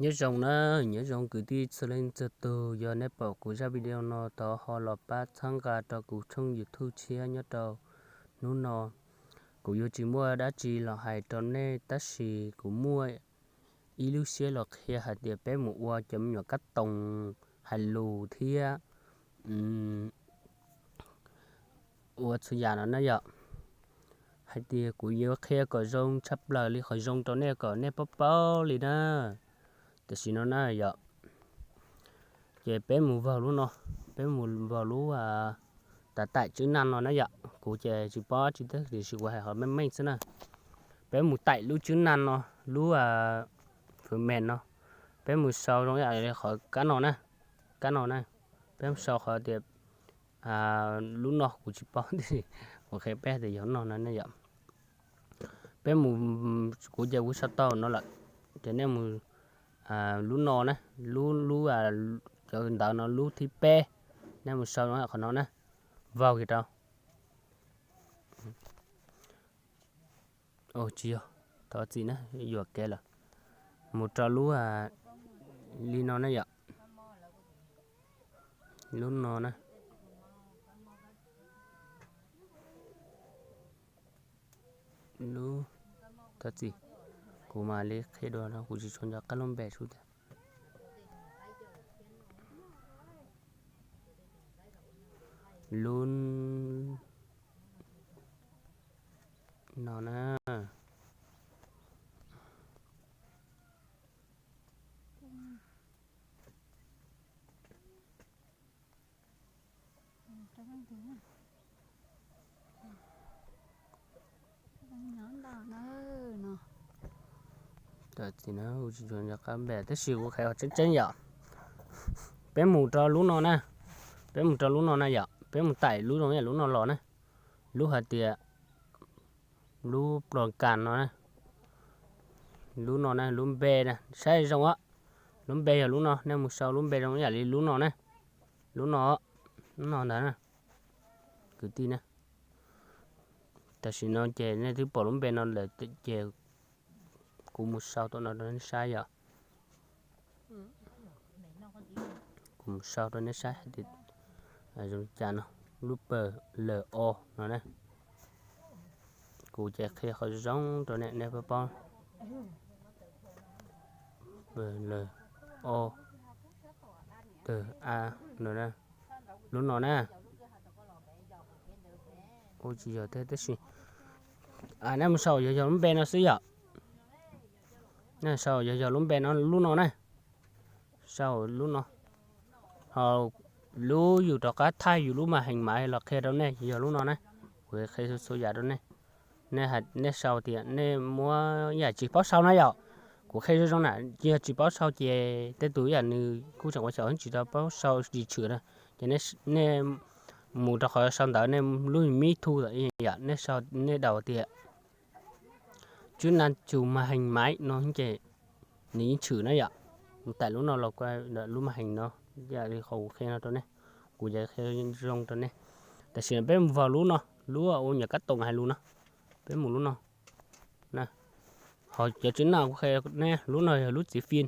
Nyob zoo na, nyob zoo kwv tij txhua leej txhua tus, yog nej pom kuv zaj video no thov ho los pab txhawb nqa rau kuv tshooj YouTube tshiab nyob rau hnub no. Kuv yuav tsis muaj dab tsi los hais rau nej tab sis kuv muaj ib lub siab los qhia hais tias peb mus ua cov me nyuam kab toos hais lus thiab ua txhua yam no na yom. Hais tias kuv yuav qhia kom zoo tshaj plaws li qhov zoo rau nej kom nej paub paub li na. Tam sim no na yom, ces peb mus vau lub no, peb mus vau lub taim tswb naj no na yom. Kuv ces tsis paub tsis teb tiam sis kuv hais qhov meej meej xwb na. Peb mus taim lub tswb naj no, lub fwm mes no, peb mus sau zoo ib yam li qhov kab no na, kab no na. Peb mus sau qhov tias lub no kuv tsis paub tiam sis kuv qhia peb tias yog no no ne yom. Peb mus, kuv ces kuv sau tau no lawm, ces nej mus lub no na, lub, lub, cov ntawv no lub thib peb, nej mus sau qhov no na, vau kiag rau. Tsis yog, thov txim na, yuam kev lawm. Mus rau lub li no na yom, lub no na. Lub, thov txim, kuv mam li qhia dua no kuv tsis tshua nco qab lub npe sub tiag. Lub no na. Tsis nco qab npe tab sis kuv qhia tseeb tseeb yom. Peb mus rau lub no na, peb mus rau lub no na yom, peb mus taim lub zoo yam lub no los na, lub hais tias lub plos kas no na, lub no na, lub npe na, saib zoo os. Lub npe yog lub no, nej mus sau lub npe zoo yam li lub no na, lub no, lub no ntag na, kwv tij na. Tam sim no ces nej twb pom lub npe no lawm ces kuv mus sau tom no rau nej saib yom. Kuv mus sau rau nej saib hais tias zoo li cas no, lub P L O no na. Kuv ces qhia qhov zoo rau nej, nej paub paub. P L O T A no, lub no na. Ua tsis yog thiab tab sis nej mus sau yog yog lub npe no xwb yom. Nej sau yog yog lub npe no, lub no na, sau lub no. Ho lub yus rov qab thaij yus lub mas hees mas los qhia rau nej yog lub no na. Kuv qhia txhua yam rau nej. Nej sau tias nej muab yam tsis paub sau na yom. Kuv qhia zoo zoo na, yog tsis paub sau ces tej tus yam nws kuj tseem ua xyaum tsis tau paub sau tsis tshwm na, ces nej mus rau qhov sau ntawv nej lub mib thu yom, nej sau nej daus tias tswb naj tsu mas hees maiv no ces nws yeej tshwm na yom. Taim lub no los lub mas hees no, yam li qhov kuv qhia no rau nej, kuv yuav qhia zoo rau nej. Tam sim no peb mus vau lub no, lub ua nyuam kab toos hais lus no, peb mus lub no. Ho cov tswb naj kuv qhia ne, lub no yog lub txiv fij,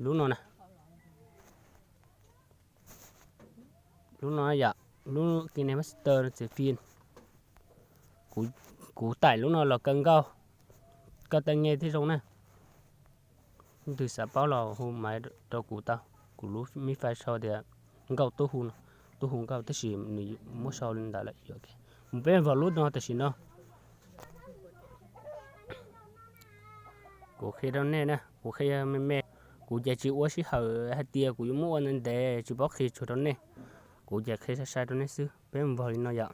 lub no na. Lub no yom, lub KineMaster txiv fij. Kuv taim lub no los kaw nkauj, kaw tej nge thiab zoo na. Leej twg xav paub los hu maiv rau kuv tau, kuv lub mib fais sau tias nkauj tub hu no, tub hu nkauj tab sis nws muab sau li ntawd lawm. Mus peb vau lub no tam sim no. Kuv qhia rau nej na, kuv qhia me me, kuv ces tsis ua sij hawm hais tias kuv yuav muab ua ntev ntev tsis paub qhia tsuag rau nej. Kuv ces qhia sai sai rau nej xwb, peb mus vau li no yom.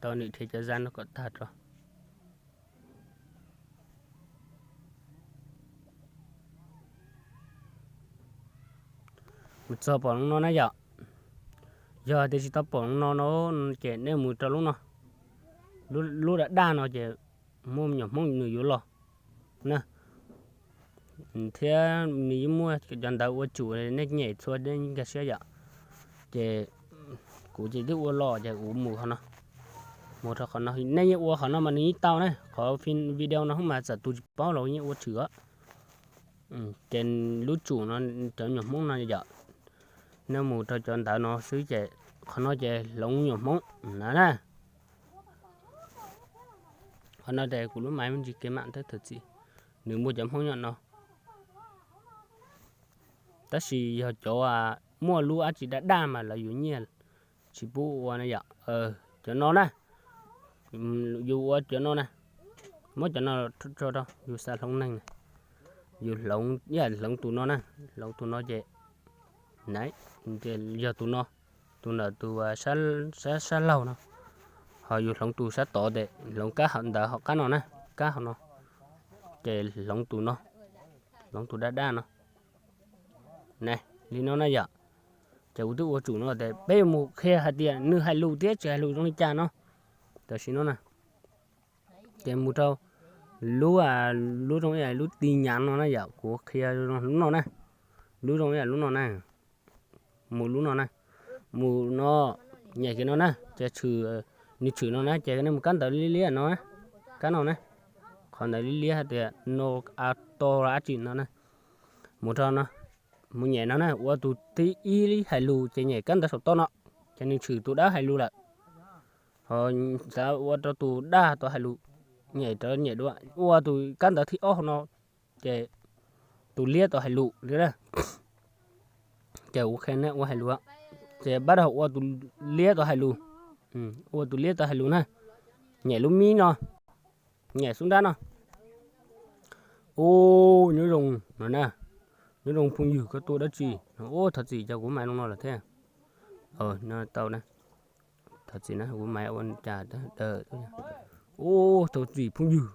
Tau nws dhia cov zaj no kom tag tso. Mus txog pom lub no na yom. Yog tias tsis tau pom lub no no ces nej mus rau lub no. Lub daj daj no ces muaj me nyuam Hmoob nws yuav los na, thiab nws yeej muaj cov ntawv ua tsum nej nyem txhua nej nkag siab yom. Ces Kuv ces twb ua los ces kuv mus qhov no. Mus rau qhov no, nej yeej ua qhov no mas nws yeej tau na, qhov video no mas txawm tus tsis paub los yeej ua tshwm os. Ces lub tsum no, cov nyuam Hmoob no yom, nej mus rau cov ntawv no xwb ces qhov no ces hloov nyuam Hmoob na na. Qhov no ces kuv lub maiv me ntsis kev mam thawj thawm txim, nws muaj cov Hmoob nyob no. Tab sis yog cov muaj lub dab tsi daj daj mas lawv yuav nyiaj tsis pub ua na yom. Cov no na, yus ua cov no na, muab cov no tso rau yus xav hloov neeg na, yus hloov, yam hloov tus no na, hloov tus no ces, na, yog tus no, tus ntawm tus sab laug no, ho yus hloov tus sab tod ces hloov kab hauv ntawd hauv qab no na, kab hauv no, ces hloov tus no, hloov tus daj daj no. Na, li no na yom. Ces kuv twb ua tsum no ces peb yuav mus qhia hais tias nws hais lus thiab tsis hais lus zoo li cas no. Tam sim no na, ces mus rau lub, lub zoo ib yam lub ti nyav no na yom, kuv qhia zoo lub no na, lub zoo ib yam lub no na, mus lub no na, mus no, nyem kiag no na ces tshwm, nws tshwm no na ces nej mus kab ntawv liab liab no, kab no na, qhov ntawd liab liab hais tias no, a, to dab tsi no na, mus rau no, mus nyem no na, ua tus thib ib hais lus ces nyem kab ntawv saum toj no, ces nws tshwm tus dawb hais lus lawm. Ho xav ua rau tus daj tau hais lus, nyem rau nyem dua, ua tus kab ntawv thib ob hauv no, ces tus liab tau hais lus li. Ces ua qhia nej ua hais lus, ces pab rau ua tus liab tau hais lus, ua tus liab tau hais lus na, nyem lub mib no, nyem xub nrab no. Ub, nyob zoo no na, nyob zoo phooj ywg, koj tuaj dab tsi? Ub, thov txim, cov kuv mais loo no lawm thiab. Tau na, thov txim na, kuv mais ua cas, ub, thov txim phooj ywg.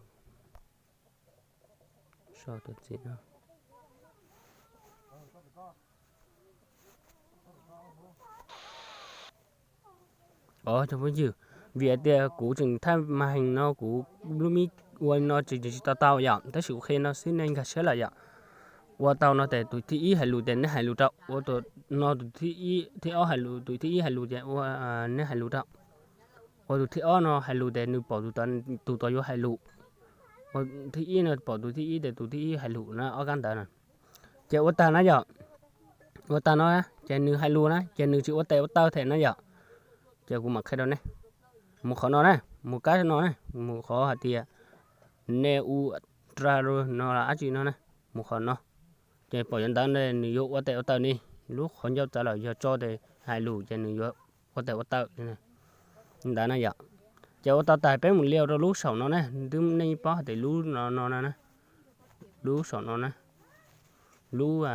Os, cov phooj ywg, vim hais tias kuv tseem thaij mas hees no kuv lub mib ua no tseem tsis tau tau yom, tab sis kuv qhia no xwb nej nkag siab lawm yom. Ua tau no ces tus thib ib hais lus ces nej hais lus rau, ua tus no tus thib ib, thib ob hais lus, tus thib ib hais lus ces ua, nej hais lus rau. Ua tus thib ob no hais lus ces nws pom tus tod yuav hais lus. Ua thib ib no pom tus thib ib ces tus thib ib hais lus na, ob kab ntawv na. Ces ua tag na yom, ua tag no ces nws hais lus na ces nws tsis ua tes ua taw them na yom. Ces kuv mam qhia rau nej, mus qhov no na, mus kab no na, mus qhov hais tias ne u ra no dab tsi no na, mus qhov no. Ces pom cov ntawv ne nws yuav ua tes ua taw ni, lub qhov ncauj txawv lawm, yog tso tes hais lus ces nws yuav ua tes ua taw ntawd na yom. Ces ua tau tas peb mus liu rau lub saum no na, twb nej paub hais tias lub no no na, lub saum no na, lub,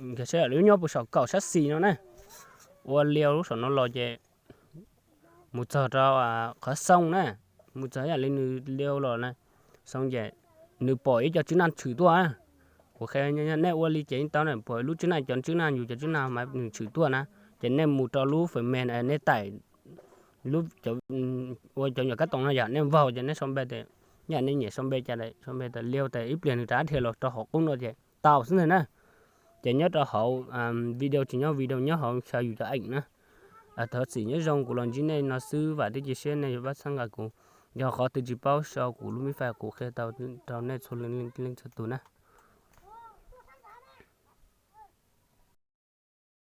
nkag siab, lub nyob puag saum kaum sab xis no na. Ua liu lub saum no los ces mus txog rau qhov xoo na, mus txog yam li nws liu los na, xoo ces nws pom ib co tswb naj tshwm tuaj. Kuv qhia nej ua li ces yeej tau na, pom lub tswb naj, cov tswb naj yus cov tswb naj mas nws tshwm tuaj na, ces nej mus rau lub fem mes nej taim, lub, ua cov nyuam kab toom no yom, nej npaug ces nej sau npe tias, yam nej nyem sau npe cas, sau npe tias liu tes ib pliag nws rov dhia los rau hauv qub no ces tau xwb ntag na. Ces nyob rau hauv video tsis nyob video nyob hauv xyaw yus cov eem na. Thov txim nyob zoo, kuv los ntsib nej no xwb, vam thiab cia siab nej yuav pab txhawb nqa kuv. Yog qhov twg tsis paub sau kuv lub mib fais kuv qhia tau rau nej txhua leej txhua tus na.